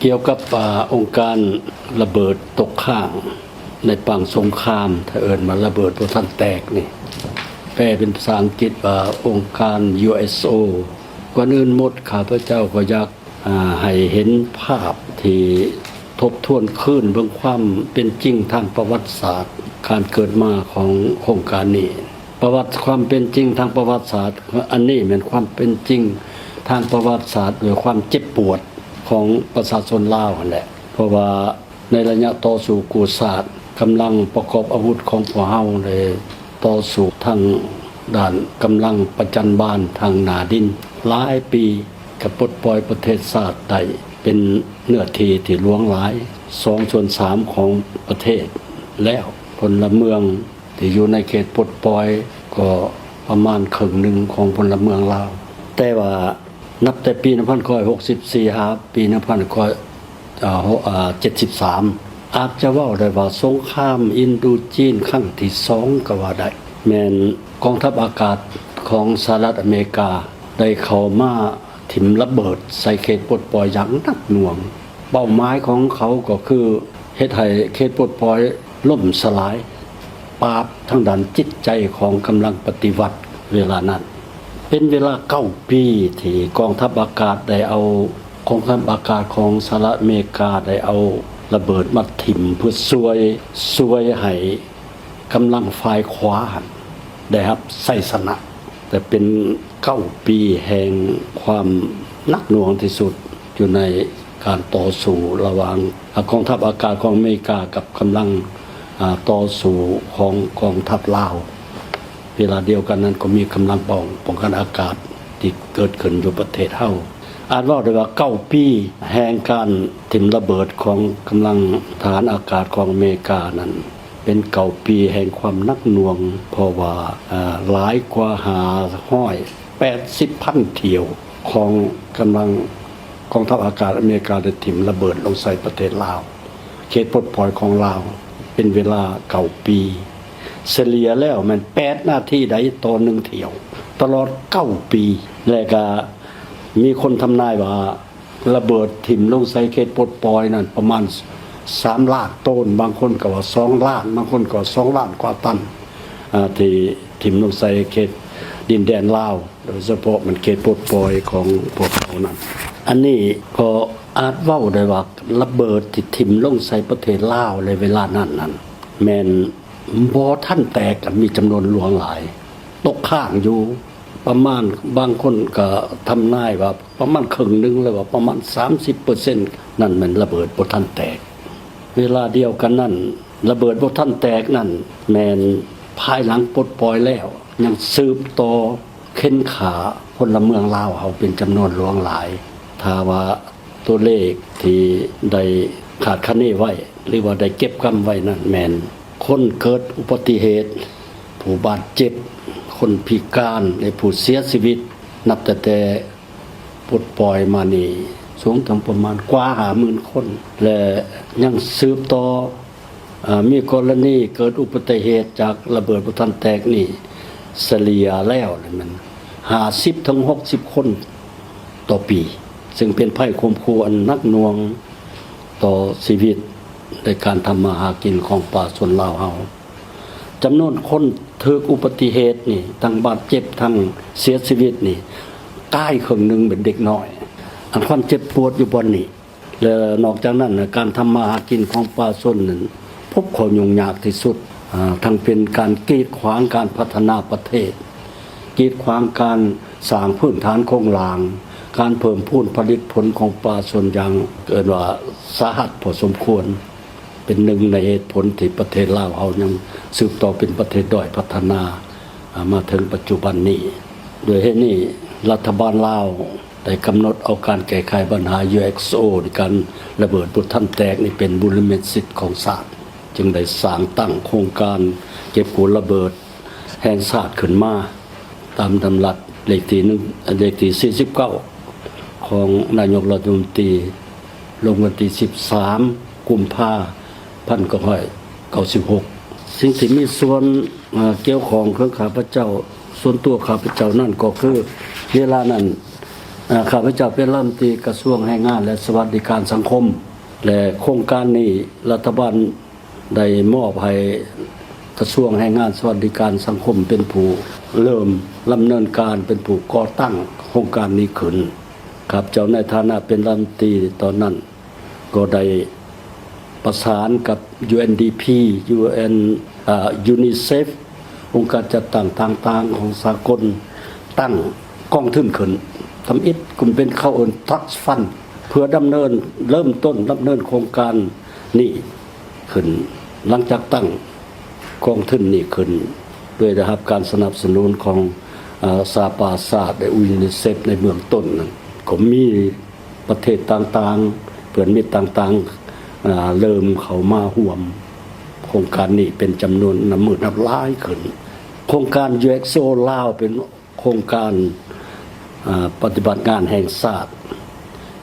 ກ່ຽວກັບ ອາ ອົງການລະເບີດຕົກຄ້າງໃນປາງສົງຄາມ ຖ້າເອີ້ນວ່າລະເບີດບໍ່ທັນແຕກນີ້ ແປເປັນພາສາອັງກິດວ່າອົງການ ຢູເອັສໂອ. ກ່ອນອື່ນໝົດ ຂ້າພະເຈົ້າກໍຢາກ ອາ ໃຫ້ເຫັນພາບທີ່ທົບທວນຄືນເບິ່ງຄວາມເປັນຈິງທາງປະຫວັດສາດ ການເກີດມາຂອງໂຄງການນີ້. ປະຫວັດ ຄວາມເປັນຈິງທາງປະຫວັດສາດ ອັນນີ້ແມ່ນຄວາມເປັນຈິງທາງປະຫວັດສາດ ດ້ວຍຄວາມເຈັບປວດຂອງປະຊາຊົນລາວຫັ້ນແຫຼະ. ເພາະວ່າໃນໄລຍະຕໍ່ສູ້ກູ້ຊາດ ກຳລັງປະກອບອາວຸດຂອງພວກເຮົາໄດ້ຕໍ່ສູ້ທັງດ້ານກຳລັງປະຈັນບານທາງໜ້າດິນຫຼາຍປີ ກະປົດປ່ອຍປະເທດຊາດໄດ້ເປັນເນື້ອທີ່ທີ່ຫຼວງຫຼາຍ ສອງສ່ວນສາມຂອງປະເທດແລ້ວ. ພົນລະເມືອງ ທີ່ຢູ່ໃນເຂດປົດປ່ອຍກໍປະມານເຄິ່ງໜຶ່ງຂອງພົນລະເມືອງລາວ. ແຕ່ວ່ານັບແຕ່ປີໜຶ່ງພັນເກົ້າຮ້ອຍຫົກສິບສີ່ ຫາປີໜຶ່ງພັນເກົ້າຮ້ອຍເຈັດສິບສາມ ອາດຈະເວົ້າໄດ້ວ່າສົງຄາມອິນໂດຈີນຄັ້ງທີສອງກໍວ່າໄດ້ ແມ່ນກອງທັບອາກາດຂອງສະຫະລັດອາເມລິກາໄດ້ເຂົ້າມາ ຖິ້ມລະເບີດໃສ່ເຂດປົດປ່ອຍຢ່າງໜັກໜ່ວງ. ເປົ້າໝາຍຂອງເຂົາກໍຄືເຮັດໃຫ້ເຂດປົດປ່ອຍລົ້ມສະຫຼາຍ, ປາບທາງດ້ານຈິດໃຈຂອງກຳລັງປະຕິວັດເວລານັ້ນ. ເປັນເວລາເກົ້າປີທີ່ກອງທັບອາກາດໄດ້ເອົາ, ກອງທັບອາກາດຂອງສະຫະລັດອາເມລິກາໄດ້ເອົາລະເບີດມາຖິ້ມເພື່ອຊ່ວຍ, ຊ່ວຍໃຫ້ ກຳລັງຝ່າຍຂວາຫັ້ນໄດ້ຮັບໄຊຊະນະ, ແຕ່ເປັນເກົ້າປີແຫ່ງຄວາມໜັກໜ່ວງທີ່ສຸດຢູ່ໃນການຕໍ່ສູ້ລະຫວ່າງ ອາ ກອງທັບອາກາດຂອງອາເມລິກາກັບກຳລັງ ອາ ຕໍ່ສູ້ຂອງກອງທັບລາວ. ເວລາດຽວກັນນັ້ນກໍມີກຳລັງປ້ອງ, ປ້ອງກັນອາກາດທີ່ເກີດຂຶ້ນຢູ່ປະເທດເຮົາ. ອາດເວົ້າໄດ້ວ່າເກົ້າປີແຫ່ງການຖິ້ມລະເບີດຂອງກຳລັງທະຫານອາກາດຂອງອາເມລິການັ້ນ ເປັນເກົ້າປີແຫ່ງຄວາມໜັກໜ່ວງ, ເພາະວ່າ ເອີ ຫຼາຍກວ່າຫ້າຮ້ອຍແປດສິບພັນຖ້ຽວຂອງກຳລັງກອງທັບອາກາດອາເມລິກາໄດ້ຖິ້ມລະເບີດລົງໃສ່ປະເທດລາວ, ເຂດປົດປ່ອຍຂອງລາວ ເປັນເວລາເກົ້າປີ. ສະເລ່ຍແລ້ວແມ່ນແປດນາທີໃດຕໍ່ໜຶ່ງຖ້ຽວ ຕະຫຼອດເກົ້າປີ. ແລະກະມີຄົນທຳນາຍວ່າ ລະເບີດຖິ້ມລົງໃສ່ເຂດປົດປ່ອຍນັ້ນປະມານສາມລ້ານໂຕນ, ບາງຄົນກໍວ່າສອງລ້ານ, ບາງຄົນກໍສອງລ້ານກວ່າຕັນ ອາ ທີ່ຖິ້ມລົງໃສ່ເຂດດິນແດນລາວ, ໂດຍສະເພາະມັນເຂດປົດປ່ອຍຂອງພວກເຂົານັ້ນ. ອັນນີ້ກໍອາດເວົ້າໄດ້ວ່າລະເບີດທີ່ຖິ້ມລົງໃສ່ປະເທດລາວໃນເວລານັ້ນນັ້ນ ແມ່ນບໍ່ທັນແຕກ, ມີຈຳນວນຫຼວງຫຼາຍ ຕົກຄ້າງຢູ່ ປະມານ, ບາງຄົນກໍທຳນາຍວ່າປະມານເຄິ່ງໜຶ່ງ ຫຼືວ່າປະມານສາມສິບເປີເຊັນ ນັ້ນແມ່ນລະເບີດບໍ່ທັນແຕກ. ເວລາດຽວກັນນັ້ນ ລະເບີດບໍ່ທັນແຕກນັ້ນ ແມ່ນພາຍຫຼັງປົດປ່ອຍແລ້ວ ຍັງສືບຕໍ່ເຂັ່ນຂ້າພົນລະເມືອງລາວເຮົາເປັນຈຳນວນຫຼວງຫຼາຍ. ຖ້າວ່າ ຕົວເລກທີ່ໄດ້ຄາດຄະເນໄວ້ ຫຼືວ່າໄດ້ເກັບກຳໄວ້ນັ້ນ ແມ່ນຄົນເກີດອຸບັດຕິເຫດ, ຜູ້ບາດເຈັບ, ຄົນພິການ ແລະ ຜູ້ເສຍຊີວິດ ນັບຕັ້ງແຕ່ປົດປ່ອຍມານີ້ ສູງເຖິງປະມານກວ່າຫ້າໝື່ນຄົນ ແລະ ຍັງສືບຕໍ່ ເອີ ມີກໍລະນີເກີດອຸບັດຕິເຫດຈາກລະເບີດບໍ່ທັນແຕກນີ້ ສະເລ່ຍແລ້ວແມ່ນຫ້າສິບເຖິງຫົກສິບຄົນຕໍ່ປີ, ເຊິ່ງເປັນໄພຂົ່ມຂູ່ອັນໜັກໜ່ວງຕໍ່ຊີວິດ ແລະ ການທຳມາຫາກິນຂອງປະຊາຊົນລາວເຮົາ. ຈຳນວນຄົນຖືກອຸບັດຕິເຫດນີ້ ທັງບາດເຈັບ ທັງເສຍຊີວິດນີ້ ກາຍເຄິ່ງໜຶ່ງເປັນເດັກນ້ອຍ. ອັນຄວາມເຈັບປວດຢູ່ບ່ອນນີ້ ແລະ ນອກຈາກນັ້ນ ການທຳມາຫາກິນຂອງປະຊາຊົນນັ້ນ ພົບຂໍ້ຫຍຸ້ງຍາກທີ່ສຸດ, ອາ, ທັງເປັນການກີດຂວາງການພັດທະນາປະເທດ, ກີດຂວາງການສ້າງພື້ນຖານໂຄງລ່າງ, ການເພີ່ມພູນຜະລິດຜົນຂອງປະຊາຊົນຢ່າງ ເອີ້ນວ່າສາຫັດພໍສົມຄວນ, ເປັນໜຶ່ງໃນເຫດຜົນທີ່ປະເທດລາວເຮົາຍັງສືບຕໍ່ເປັນປະເທດດ້ອຍພັດທະນາ ອາ ມາເຖິງປັດຈຸບັນນີ້. ດ້ວຍເຫດນີ້ ລັດຖະບານລາວ ໄດ້ກຳນົດເອົາການແກ້ໄຂບັນຫາ ຢູເອັສໂອ ໃນການລະເບີດບໍ່ທັນແຕກນີ້ເປັນບຸລິມະສິດຂອງຊາດ, ຈຶ່ງໄດ້ສ້າງຕັ້ງໂຄງການເກັບກູ້ລະເບີດແຫ່ງຊາດຂຶ້ນມາ ຕາມດຳລັດເລກທີໜຶ່ງ ເລກທີສີ່ສິບເກົ້າ ຂອງນາຍົກລັດຖະມົນຕີ ລົງວັນທີສິບສາມ ກຸມພາ ພັນເກົ້າຮ້ອຍເກົ້າສິບຫົກ. ສິ່ງທີ່ມີສ່ວນ ເອີ ກ່ຽວຂ້ອງເຖິງຂ້າພະເຈົ້າ ສ່ວນຕົວຂ້າພະເຈົ້ານັ້ນກໍຄື ເວລານັ້ນ ຂ້າພະເຈົ້າເປັນລັດຖະມົນຕີກະຊວງແຮງງານ ແລະ ສະຫວັດດີການສັງຄົມ ແລະ ໂຄງການນີ້ລັດຖະບານໄດ້ມອບໃຫ້ກະຊວງແຮງງານ ສະຫວັດດີການສັງຄົມເປັນຜູ້ເລີ່ມດຳເນີນການ ເປັນຜູ້ກໍ່ຕັ້ງໂຄງການນີ້ຂຶ້ນ. ຂ້າພະເຈົ້າໃນຖານະເປັນລັດຖະມົນຕີຕອນນັ້ນ ກໍໄດ້ປະສານກັບ UNDP UN ອາ UNICEF ອົງການຈັດຕັ້ງຕ່າງໆຂອງສາກົນ ຕັ້ງກອງທຶນຂຶ້ນທຳອິດ ກຸ່ມເປັນ ເຂົາເອີ້ນ Trust Fund ເພື່ອດຳເນີນ ເລີ່ມຕົ້ນດຳເນີນໂຄງການນີ້ຂຶ້ນ. ຫຼັງຈາກຕັ້ງກອງທຶນນີ້ຂຶ້ນ ໂດຍໄດ້ຮັບການສະໜັບສະໜູນຂອງ ອາ ສະຫະປະຊາຊາດ ແລະ UNICEF ໃນເບື້ອງຕົ້ນນັ້ນ ກໍມີ ປະເທດຕ່າງໆ ເພື່ອນມິດຕ່າງໆ ເລີ່ມເຂົ້າມາຮ່ວມໂຄງການນີ້ເປັນຈຳນວນນັບມື້ນັບຫຼາຍຂຶ້ນ. ໂຄງການ UXO ລາວ ເປັນໂຄງການ ອາ ປະຕິບັດງານແຫ່ງຊາດ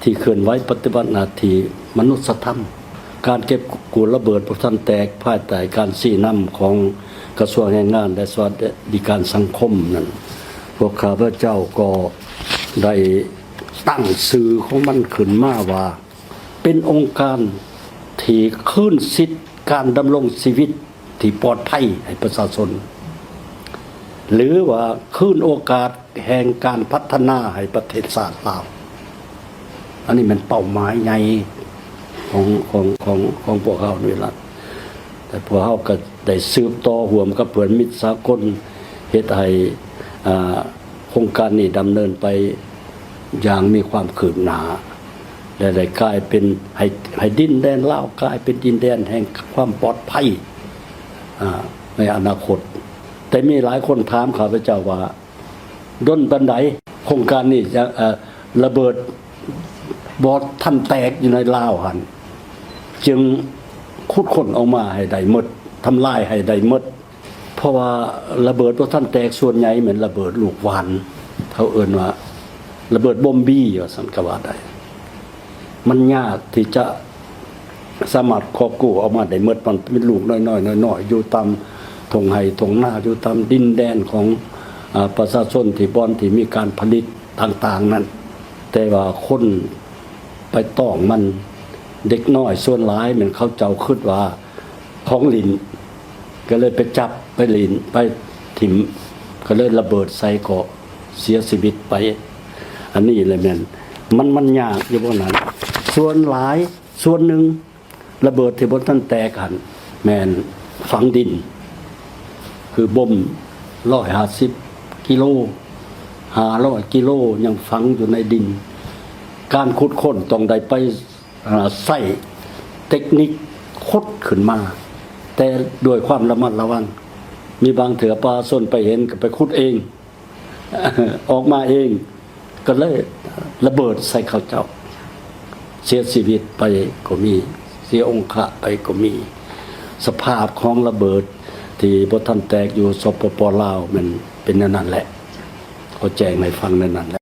ທີ່ເຄື່ອນໄຫວປະຕິບັດໜ້າທີ່ມະນຸດສະທຳ ການເກັບກູ້ລະເບີດບໍ່ທັນແຕກ ພາຍໃຕ້ການຊີ້ນຳຂອງກະຊວງແຮງງານ ແລະ ສະຫວັດດີການສັງຄົມນັ້ນ ພວກຂ້າພະເຈົ້າກໍໄດ້ ຕັ້ງຊື່ຂອງມັນຂຶ້ນມາວ່າ ເປັນອົງການທີ່ຄືນສິດການດຳລົງຊີວິດທີ່ປອດໄພໃຫ້ປະຊາຊົນ ຫຼືວ່າຄືນໂອກາດແຫ່ງການພັດທະນາໃຫ້ປະເທດຊາດລາວ. ອັນນີ້ແມ່ນເປົ້າໝາຍໃຫຍ່ຂອງ ຂອງ ຂອງ ຂອງພວກເຮົານີ້ລະ. ແຕ່ພວກເຮົາກໍໄດ້ສືບຕໍ່ຮ່ວມກັບເພື່ອນມິດສາກົນ ເຮັດໃຫ້ ອາ ໂຄງການນີ້ດຳເນີນໄປຢ່າງມີຄວາມຄືບໜ້າ ແລະ ໄດ້ກາຍເປັນ ໃຫ້ ໃຫ້ດິນແດນລາວກາຍເປັນດິນແດນແຫ່ງຄວາມປອດໄພ ອາ ໃນອະນາຄົດ. ແຕ່ມີຫຼາຍຄົນຖາມຂ້າພະເຈົ້າວ່າ ດົນປານໃດໂຄງການນີ້ຈະ ເອີ ລະເບີດບໍ່ທັນແຕກຢູ່ໃນລາວຫັ້ນ ຈຶ່ງຂຸດຄົ້ນອອກມາໃຫ້ໄດ້ໝົດ ທຳລາຍໃຫ້ໄດ້ໝົດ. ເພາະວ່າລະເບີດບໍ່ທັນແຕກ ສ່ວນໃຫຍ່ແມ່ນລະເບີດລູກຫວ່ານ ເຂົາເອີ້ນວ່າລະເບີດບົມບີວ່າຊັ້ນກໍວ່າໄດ້. ມັນຍາກທີ່ຈະສາມາດກອບກູ້ອອກມາໄດ້ໝົດ. ມັນເປັນລູກນ້ອຍໆ ນ້ອຍໆ ຢູ່ຕາມທົ່ງໄຮ່ທົ່ງນາ ຢູ່ຕາມດິນແດນຂອງ ອາ ປະຊາຊົນທີ່ບ່ອນທີ່ມີການຜະລິດຕ່າງໆນັ້ນ ແຕ່ວ່າຄົນໄປຕ້ອງມັນ ເດັກນ້ອຍສ່ວນຫຼາຍແມ່ນເຂົາເຈົ້າຄິດວ່າຂອງຫຼິ້ນ ກໍເລີຍໄປຈັບໄປຫຼິ້ນໄປຖິ້ມ ກໍເລີຍລະເບີດໃສ່ກໍເສຍຊີວິດໄປ. ອັນນີ້ແຫຼະແມ່ນ ມັນ ມັນຍາກຢູ່ບ່ອນນັ້ນ. ສ່ວນຫຼາຍ ສ່ວນໜຶ່ງ ລະເບີດທີ່ບໍ່ທັນແຕກຫັ້ນແມ່ນຝັງດິນ ຄືບົມຮ້ອຍຫ້າສິບກິໂລ ຫ້າຮ້ອຍກິໂລ ຍັງຝັງຢູ່ໃນດິນ. ການຂຸດຄົ້ນຕ້ອງໄດ້ໄປ ອາ ໃຊ້ເຕັກນິກຂຸດຂຶ້ນມາ ແຕ່ດ້ວຍຄວາມລະມັດລະວັງ. ມີບາງເທື່ອປະຊາຊົນໄປເຫັນກໍໄປຂຸດເອງ ອອກມາເອງ ກໍເລີຍລະເບີດໃສ່ເຂົາເຈົ້າ ເສຍຊີວິດໄປກໍມີ ເສຍອົງຄະໄປກໍມີ. ສະພາບຂອງລະເບີດທີ່ບໍ່ທັນແຕກຢູ່ ສປປ ລາວ ແມ່ນເປັນແນວນັ້ນແຫຼະ ຂໍແຈ້ງໃຫ້ຟັງແນວນັ້ນແຫຼ